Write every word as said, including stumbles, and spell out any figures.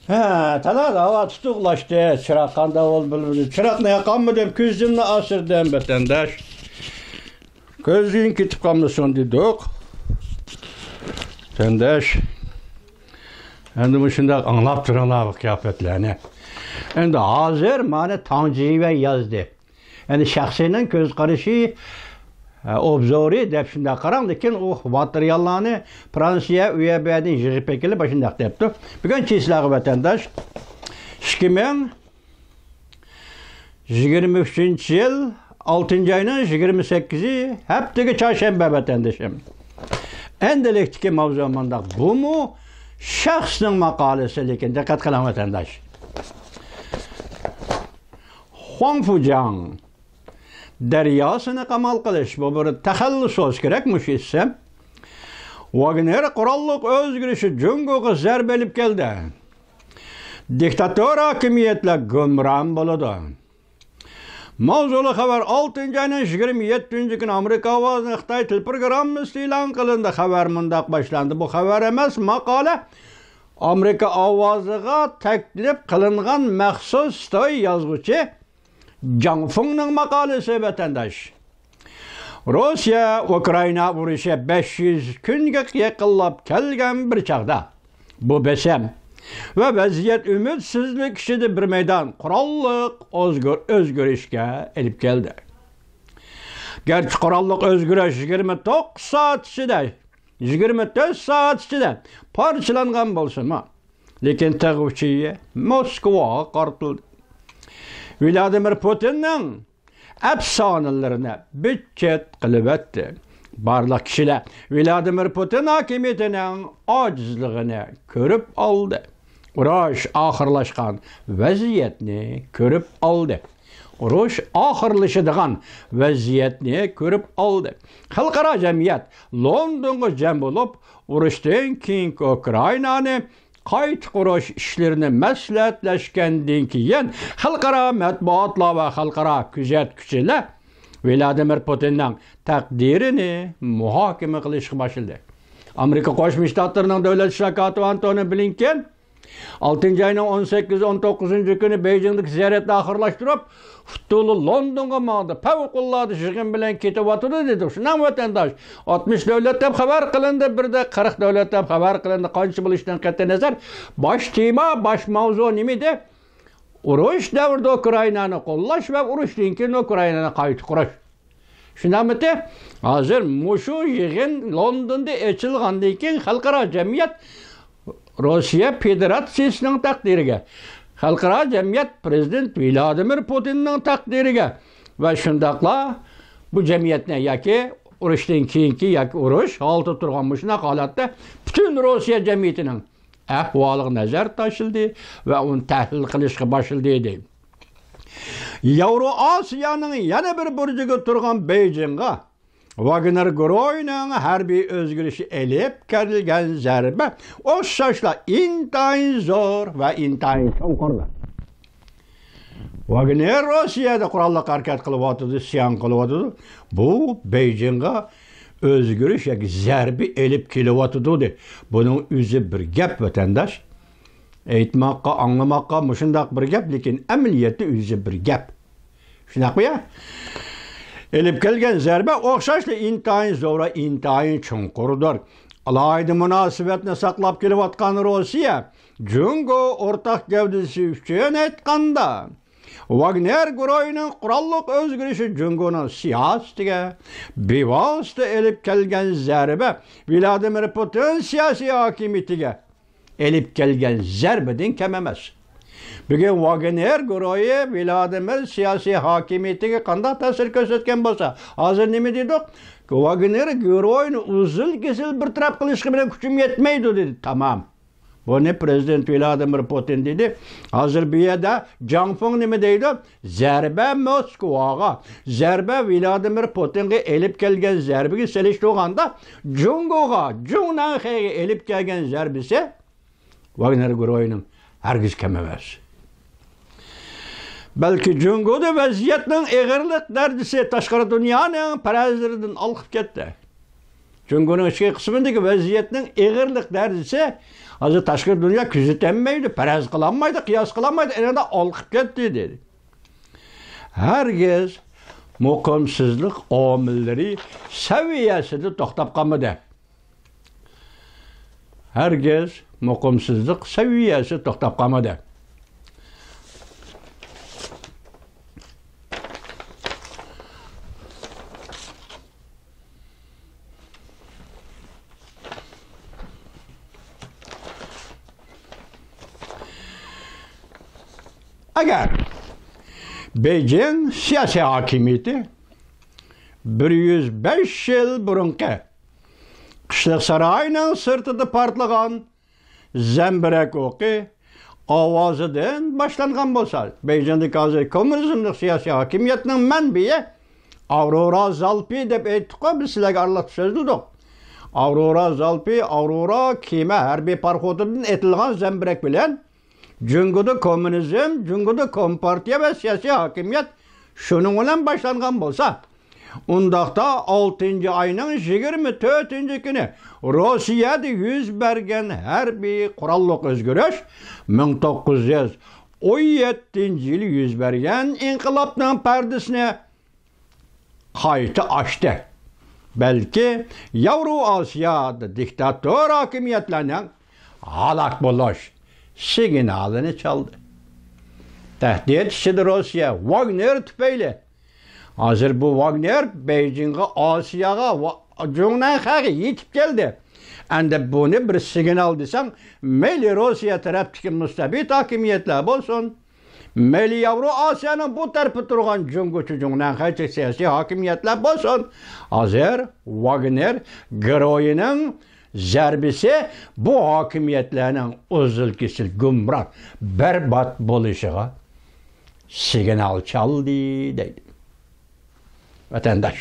ھە، تالا ھاۋا تۇتۇقلاشتى. چىراغ قاندا بولدى بىلمىدىم. چىراغنى ياقالمىدىم، كۆزۈمنى ئاچتىم، ۋەتەنداش. كۆزۈڭ كېتىپ قالمىسۇن دېدۇق. ۋەتەنداش. ئەمدى مۇشۇنداق ئاڭلاپ تۇرۇڭلار بۇ قىياپەتلەرنى. ئەمدى ھازىر مانا تاڭجىۋەي يازدى. يەنى شەخسىينىڭ كۆز قارىشى، ئوبزورى دەپ شۇنداق قاراڭ، لېكىن ئۇ ماتېرىياللارنى فرانسىيە، ئۇ يەر بۇ يەردىن يىغىپ ئەكېلىپ، شۇنداق دەپتۇ. بۈگۈن چېسلاغا ۋەتەنداش، ئىككى مىڭ يىگىرمە ئۈچىنچى يىل ئالتىنچى ئاينىڭ يىگىرمە سەككىزى، ھەپتىگە چارشەنبە ۋەتەندىشىم. ئەندىلىكتىكى ماۋزۇ مۇنداق، بۇمۇ شەخسنىڭ ماقالىسى، لېكىن دىققەت قىلىڭ ۋەتەنداش. خۇاڭ فۇجياڭ دەرياسىنى قامال قىلىش، بۇ بىر تەخەللۇس بولسا كېرەك مۇشۇ ئىسىم. ۋاگنېر قوراللىق ئۆزگىرىشى جۇڭگوغا زەربە ئېلىپ كەلدى. دىكتاتور ھاكىمىيەتلەر گۇمران بولىدۇ. ماۋزۇلۇق خەۋەر ئالتىنچى ئاينىڭ يىگىرمە يەتتىنچى كۈنى ئامېرىكا ئاۋازىنىڭ خىتاي تىل پروگراممىسىدا ئېلان قىلىندى. خەۋەر مۇنداق باشلاندى. بۇ خەۋەر ئەمەس، ماقالە. ئامېرىكا ئاۋازىغا تەكلىپ قىلىنغان مەخسۇس خىتاي يازغۇچى جاڭ فېڭنىڭ ماقالىسى، ۋەتەنداش. روسىيە ئۇكرائىنا ئۇرۇشى بەش يۈز كۈنگە يېقىنلاپ كەلگەن بىر چاغدا، بۇ بېسىم ۋە ۋەزىيەت ئۈمىدسىزلىك ئىچىدە بىر مەيدان قوراللىق ئۆزگىر-، ئۆزگىرىشكە ئېلىپ كەلدى. گەرچە قوراللىق ئۆزگىرىش يىگىرمە توققۇز سائەت ئىچىدە، يىگىرمە تۆت سائەت ئىچىدە پارچىلانغان بولسىمۇ، لېكىن تېغى ئۇچى موسكۋاغا قارىتىلدى. ۋلادىمىر پۇتىننىڭ ئەپسانىلىرىنى بىت-چىت قىلىۋەتتى. بارلىق كىشىلەر ۋلادىمىر پۇتىن ھاكىمىيىتىنىڭ ئاجىزلىقىنى كۆرۈپ ئالدى. ئۇرۇش ئاخىرلاشقان ۋەزىيەتنى كۆرۈپ ئالدى. ئۇرۇش ئاخىرلىشىدىغان ۋەزىيەتنى كۆرۈپ ئالدى. خەلقئارا جەمئىيەت لوندونغا جەم بولۇپ، ئۇرۇشتىن كېيىنكى ئۇكرائىنانى قايتا قۇرۇش ئىشلىرىنى مەسلىھەتلەشكەندىن كېيىن، خەلقئارا مەتبۇئاتلار ۋە خەلقئارا كۆزەتكۈچىلەر ۋلادىمىر پۇتىننىڭ تەقدىرىنى مۇھاكىمە قىلىشقا باشلىدى. ئامېرىكا قوشما شتاتلىرىنىڭ دۆلەت ئىشلار كاتىپى ئانتونى بلىنكېن ئالتىنچى ئاينىڭ ئون سەككىز، ئون توققۇزىنچى كۈنى بېيجىڭدىكى زىيارەتنى ئاخىرلاشتۇرۇپ، ئۇتۇلى لوندونغا ماڭدى. پەۋقۇلئاددە يىغىن بىلەن كېتىۋاتىدۇ دېدۇق. شۇنداقمۇ ۋەتەنداش؟ ئاتمىش دۆلەت دەپ خەۋەر قىلىندى، بىردە قىرىق دۆلەت دەپ خەۋەر قىلىندى. قانچە بولۇشىدىن قەتئىينەزەر، باش تېما، باش ماۋزۇ نېمىدى؟ ئۇرۇش دەۋرىدە ئۇكرائىنانى قوللاش ۋە ئۇرۇشتىن كېيىن ئۇكرائىنانى قايتا قۇرۇش. شۇنداقمىتى؟ ھازىر مۇشۇ يىغىن لوندوندا ئېچىلغاندىن كېيىن خەلقئارا جەمئىيەت روسىيە فېدېراتسىيىسىنىڭ تەقدىرىگە، خەلقئارا جەمئىيەت پىرېزىدېنت ۋلادىمىر پۇتىننىڭ تەقدىرىگە ۋە شۇنداقلا بۇ جەمئىيەتنى ياكى ئۇرۇشتىن كېيىنكى ياكى ئۇرۇش ھالىتىدە تۇرغان مۇشۇنداق ھالەتتە پۈتۈن روسىيە جەمئىيىتىنىڭ ئەھۋالىغا نەزەر تاشلىدى ۋە ئۇنى تەھلىل قىلىشقا باشلىدى. ياۋرو ئاسىيانىڭ يەنە بىر بۇرجىدا تۇرغان بېيجىڭغا ۋاگنېر گۇرۇھىنىڭ ھەربىي ئۆزگىرىشى ئېلىپ كەلگەن زەربە ئوخشاشلا ئىنتايىن زور ۋە ئىنتايىن چوڭقۇردۇر. ۋاگنېر روسىيەدە قوراللىق ھەرىكەت قىلىۋاتىدۇ، ئىسيان قىلىۋاتىدۇ. بۇ بېيجىڭغا ئۆزگىرىش ياكى زەربە ئېلىپ كېلىۋاتىدۇ دەيدۇ. بۇنىڭ ئۆزى بىر گەپ، ۋەتەنداش. ئېيتماققا، ئاڭلىماققا مۇشۇنداق بىر گەپ، لېكىن ئەمەلىيەتتە ئۆزى بىر گەپ. شۇنداقمۇ يا؟ ئېلىپ كەلگەن زەربە ئوخشاشلا ئىنتايىن زور ۋە ئىنتايىن چوڭقۇردۇر. ئالاھىدە مۇناسىۋەتنى ساقلاپ كېلىۋاتقان روسىيە، جۇڭگو ئورتاق گەۋدىسى ئۈچۈن ئېيتقاندا، ۋاگنېر گۇرۇھىنىڭ قوراللىق ئۆزگىرىشى جۇڭگونىڭ سىياسىتىگە بىۋاسىتە ئېلىپ كەلگەن زەربە، ۋلادىمىر پۇتىن سىياسىي ھاكىمىيىتىگە ئېلىپ كەلگەن زەربىدىن كەم ئەمەس. بۈگۈن ۋاگنېر گۇرۇھى ۋلادىمىر سىياسىي ھاكىمىيىتىگە قانداق تەسىر كۆرسەتكەن بولسا، ھازىر نېمە دېدۇق؟ ۋاگنېر گۇرۇھىنى ئۇزۇن كېسىل بىر تەرەپ قىلىشقا مېنىڭ كۈچۈم يەتمەيدۇ دېدى. تامام. بۇنى پىرېزىدېنت ۋلادىمىر پۇتىن دېدى. ھازىر بۇ يەردە جاڭ فېڭ نېمە دەيدۇ؟ زەربە موسكۋاغا، زەربە ۋلادىمىر پۇتىنغا ئېلىپ كەلگەن زەربىگە سېلىشتۇرغاندا، جۇڭگوغا، جۇڭنەنخېيغا ئېلىپ كەلگەن زەربىسى ۋاگنېر گۇرۇھىنىڭ ھەرگىز كەم ئەمەس. بەلكى جۇڭگودا ۋەزىيەتنىڭ ئېغىرلىق دەرىجىسى تاشقىرى دۇنيانىڭ پەرەزلىرىدىن ھالقىپ كەتتى. جۇڭگونىڭ ئىچكى قىسمىدىكى ۋەزىيەتنىڭ ئېغىرلىق دەرىجىسى ھازىر تاشقى دۇنيا كۆزىتەلمەيدۇ، پەرەز قىلالمايدۇ، قىياس قىلالمايدۇ، ئېنىدا ئالقىپ كەتتى، دېدى. ھەرگىز مۇقىمسىزلىق ئامىللىرى سەۋىيەسىدە توختاپ قالمىدى. ھەرگىز مۇقىمسىزلىق سەۋىيەسى توختاپ قالمىدى. ئەگەر بېيجىڭ سىياسىي ھاكىمىيىتى بىر يۈز بەش يىل بۇرۇنقى قىشلىق ساراينىڭ سىرتىدا پارتلىغان زەمبىرەك ئوقى ئاۋازىدىن باشلانغان بولسا، بېيجىڭدىكى ھازىر كوممۇنىزملىق سىياسىي ھاكىمىيەتنىڭ مەنبىيى ئاۋرورا زالپى دەپ ئېيتتۇققۇ، بىز سىلەرگە ئارىلىق سۆزلىدۇق. ئاۋرورا زالپى، ئاۋرورا كېمە ھەربىي پاراخوتىدىن ئېتىلغان زەمبىرەك بىلەن جۇڭگودا كوممۇنىزم، جۇڭگودا كومپارتىيە ۋە سىياسىي ھاكىمىيەت شۇنىڭ بىلەن باشلانغان بولسا، ئۇنداقتا ئالتىنچى ئاينىڭ يىگىرمە تۆتىنچى كۈنى روسىيەدە يۈز بەرگەن ھەربىي قوراللىق ئۆزگىرىش مىڭ توققۇز يۈز ئون يەتتىنچى يىلى يۈز بەرگەن ئىنقىلابنىڭ پەردىسىنى قايتا ئاچتى. بەلكى ياۋرو ئاسىيادا دىكتاتور ھاكىمىيەتلەرنىڭ ھالاك بولۇش سىگنالىنى چالدى. تەھدىت ئىچىدە روسىيە ۋاگنېر تۈپەيلى. ھازىر بۇ ۋاگنېر بېيجىڭغا، ئاسىياغا، ۋا-، جۇڭنەنخەيگە يېتىپ كەلدى. ئەمدى بۇنى بىر سىگنال دېسەڭ، مەيلى روسىيە تەرەپتىكى مۇستەبىت ھاكىمىيەتلەر بولسۇن، مەيلى ياۋرو ئاسىيانىڭ بۇ تەرىپى تۇرغان جۇڭگوچە، جۇڭنەنخەيچە سىياسىي ھاكىمىيەتلەر بولسۇن، ھازىر ۋاگنېر گېرويىنىڭ زەربىسى بۇ ھاكىمىيەتلەرنىڭ ئۈزۈل-كېسىل، گۇمران، بەربات بولۇشىغا سىگنال چالدى، دەيدۇ. ۋەتەنداش،